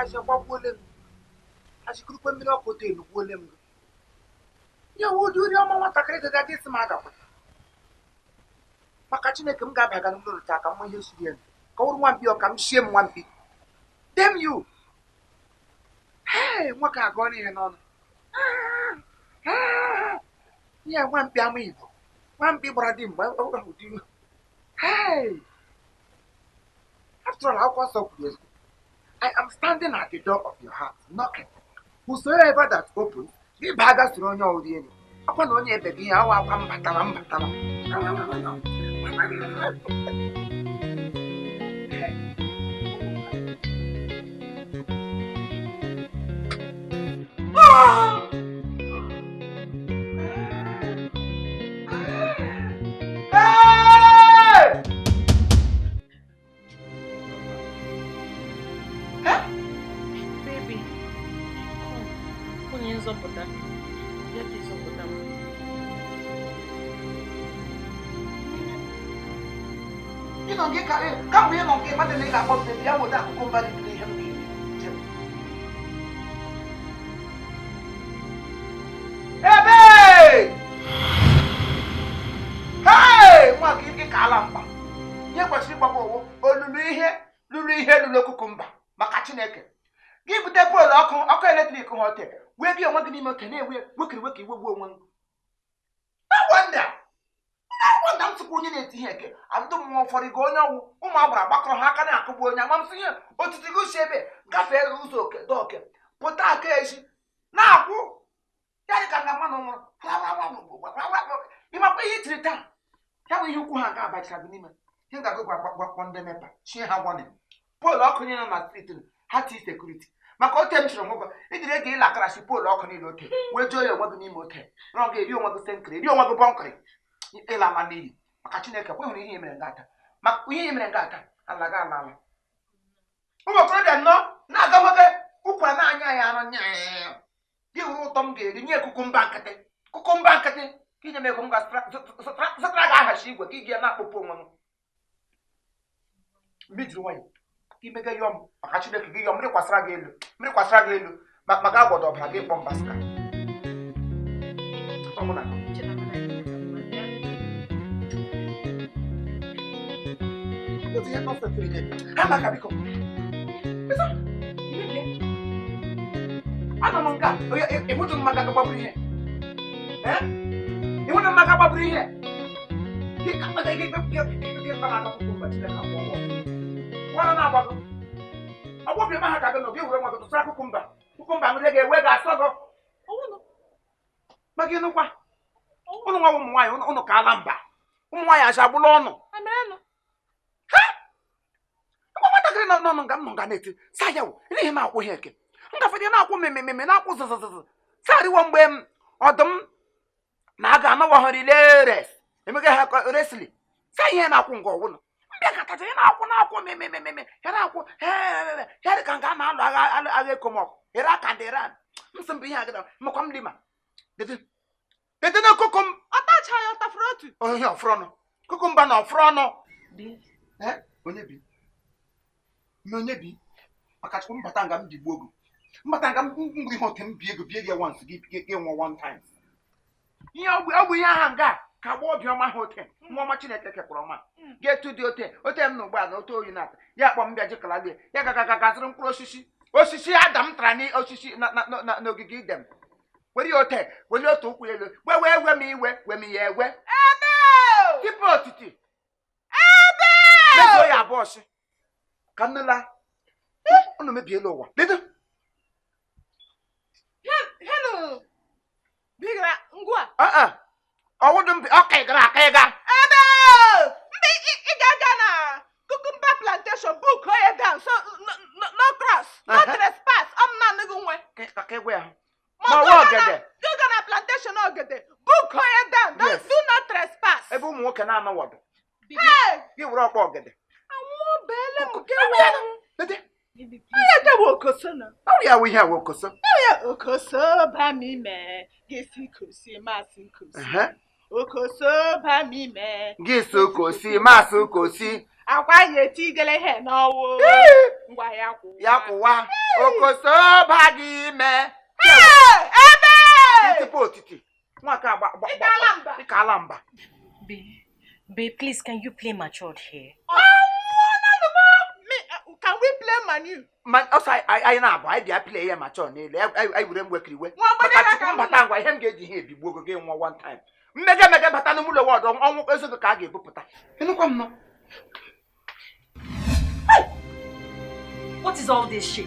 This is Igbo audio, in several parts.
Aja gbagbuole m, ajikurukwe mmiri ọkụ dị elu gbuole m. Ya wụ ụdị uri ọma nwatakịrị dịga gị sị m agakwa. Maka Chineke, m ga-abaga n'ụlọ taa ka m ihe siri elu ka ọ wụrụ nwamkpi, ọ ka m shie m nwamkpi. Damn you! Hey, nwoke agụọ n'ihe n'ọnụ. Ihe nwamkpi ama Igbo, nwamkpi gbara di mgbe ụdị. Hey! After all, akwụkwọ nsọ kwuru ezigbo, "I am standing at the door of your heart knocking. Whosoever that opens," gị baa ga soro onye ọrụ enyi. Akwa na onye ebe gị ihe awa akwa mbatara mbatara. Hey! Baby, come. Onye nzọpụta, bịa ka ịzọpụta m. Ịnọ gị ka kamgbe ịnọ gị mmadụ na ị ga-akpọ m baby, ya weta akụkọ mba dị ihe m ga-eri. Jem. Ebe! Hey! Nwa gị ị ka ala mkpa. Ihe kwesịrị ịgbagba owo olulu ihe lụrụ ihe lụrụ cucumber. Maka Chineke, gị bute pole ọkụ ọkụ electric ha ote wee gị onwe gị n'ime ote na-ewe wekiri wekiri wegbu onwe gị. No wonder, no wonder m sịkwa onye na-eti ihe eke andụ mmụọ ụfọdụ gị onye ọnwụ ụmụ agbara gbakọrọ ha aka na-akụgbu onye amamsị ihe otiti gị si ebe gafee ụzọ oke dọke pụta aka ezi na-akwụ ya dị ka nga mmanụ nwụrụ. Ịmakwa ihe itiri taa ya bụ ihe ukwu ha ga-abachara gị n'ime ihe ga-agụ gwakpọ ndị NEPA chie ha warning pole ọkụ niile nọ na street ha ti security maka ote m chịrị hụ gị ijiri ego ịla akarasi pole ọkụ niile ote wee jụọ ya onwe gị n'ime ote rọ gị eri onwe gị senkịrị eri onwe gị bọnkịrị ịlala n'iyi. Maka Chineke, kwe hụrụ ihe i mere nga ata maka ihe i mere nga ata ala gị ala ala ụmụ okorobịa nnọọ na-aga nwoke ụkwara na-anya ya arụ nya gị hụrụ ụtọ m ga-eri nye cucumber nkịtị cucumber nkịtị ka inye m ego m ga-zụtara gị ahachi igwe ka ị ga na-akpọpụ onwe m mgbe ijiri nwayọ ka imega yọọ m. Maka Chineke, gị yọọ mmiri kwasara gị elu mmiri kwasara gị elu maka agwọdọ ọbara gị kpọ mbasika ọ mụ na otu ihe nọfefere gị ha maka biko anọ m nga ịhụtụ m maka gbagburu ihe ịhụtụ m maka gbagburu ihe gị ka maka gị gị gị kpara aka cucumber Chineke akwụ ụgwọ nwana na-agbago ọgbọ obi ha ka gị nọ gị were nwa gị tụsara cucumber cucumber nri ga-ewe ga-asọ gị maka ịnụkwa ụnụ nwa ụmụ nwaanyị ụnụ ka ala mba ụmụ nwaanyị acha agbụla ọnụ ha nwatakịrị nọ nọ nga m nọ nga na-eti sa ya wụ n'ihi na-akwụ ihe eke ngafe dị na-akwụ mmemme na-akwụ zụzụzụzụ sarịwo mgbe m ọdụm na-aga anọwahụrị leres emega ha resili sa ihe na-akwụ nga ọwụnụ mbịa ka tacha ya na-akwụ na-akwụ mmemme ya na-akwụ ya dị ka nga a na-alụ agha agha ekomọkụ Iraq and Iran m sị mbụ ihe agada makwa m lima dede dede na kukum ọ tacha ya ọ tafuru otu ihe ọfụrụ ọnụ cucumber na ọfụrụ ọnụ onye bi onye bi maka Chukwu mbata nga m bigbuo ogo mbata nga m gburu ihe ote m bi ego bie gị once gị gị nwụọ one time ihe ọ bụ ihe aha nga ka gba obiọma ha ote nwa ọma Chineke kekwara ọma ga-etu dị ote ote m na ụgbọala na ote oyi na-ata ya kpọ m bịa jikọlalie ya ga ga ga zụrụ mkpụrụ osisi osisi Adam tara n'osisi n'ogige Idem were ya ote were otu ụkwụ elu wee wee we m iwe we m ya ewe tipu otiti mezuo ya abụọ sị ka nnela unu mebiela ụwa bido. Hello. Bigara ngwa. Ọwụdụ mbi ọka ịgara aka ịga. Ebe mbi ị ga-aga na cucumber plantation book ya down so no, no cross, no trespass, ọ m naanị gị nwe. Ka ka egwe ahụ. Ma ọwa ogede. Gị na plantation ogede book ya down. Don't do not trespass. Ebe ụmụ nwoke na-anọwọdụ. Gị were ọkpa ogede. Anwụ beele m ke wee. Onye dewe okoso na. Ọ ya wụ ihe awụ okoso. Ya okoso ba m ime gị si kosi masị kosi. Okoso ba m ime. Gị so kosi masị kosi. Akwa ya etigele ihe n'ọwụ. Ngwa ya kwụwa. Ya kwụwa. Okoso ba gị ime. Ebe! Itipu otiti. Nwaka agba agba. Ịkala mba. Ịkala mba. Babe, babe, please, can you play matured here? Me, can we play Manu? Ma ọsọ anyị na-abụ anyị bịa play ya ma chọọ n'elu anyị were mgbekiriwe. Nwa ogbede Maka ha Chukwu ka m mbata ngwa ihe m ga-eji ihe ebigbu ogo gị nwa one time. Mmege emege bata n'ime ụlọ wọdụ ọnwụ ezogo ka a ga-ebupụta. Ịnụkwa m nọ. What is all this shit?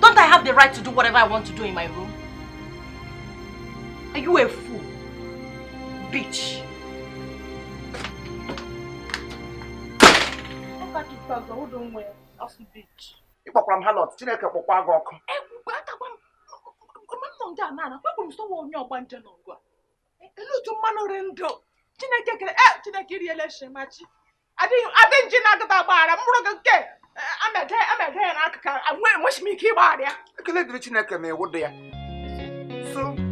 Don't I have the right to do whatever I want to do in my room? Are you a fool? Bitch. Aka ikpeazụ ọwụdụ nwa ya asụ bitch. Ịkpọkwara m halọt Chineke kpọkwa gị ọkụ. Egwugwe atakwa m m nọ ndị a nara kwekwuru m sọwa onye ọgbanje n'ọgụ a. Elee otu mmanụ ri ndụ Chineke kere e Chineke iriela shemachi adịghị adị nji na-agụta agbaghara mkpụrụ gị nke amede amede ya n'akụkụ enweghị m ike ịgbaghara ya. Ekele dịrị Chineke ma ịwụ dị ya. So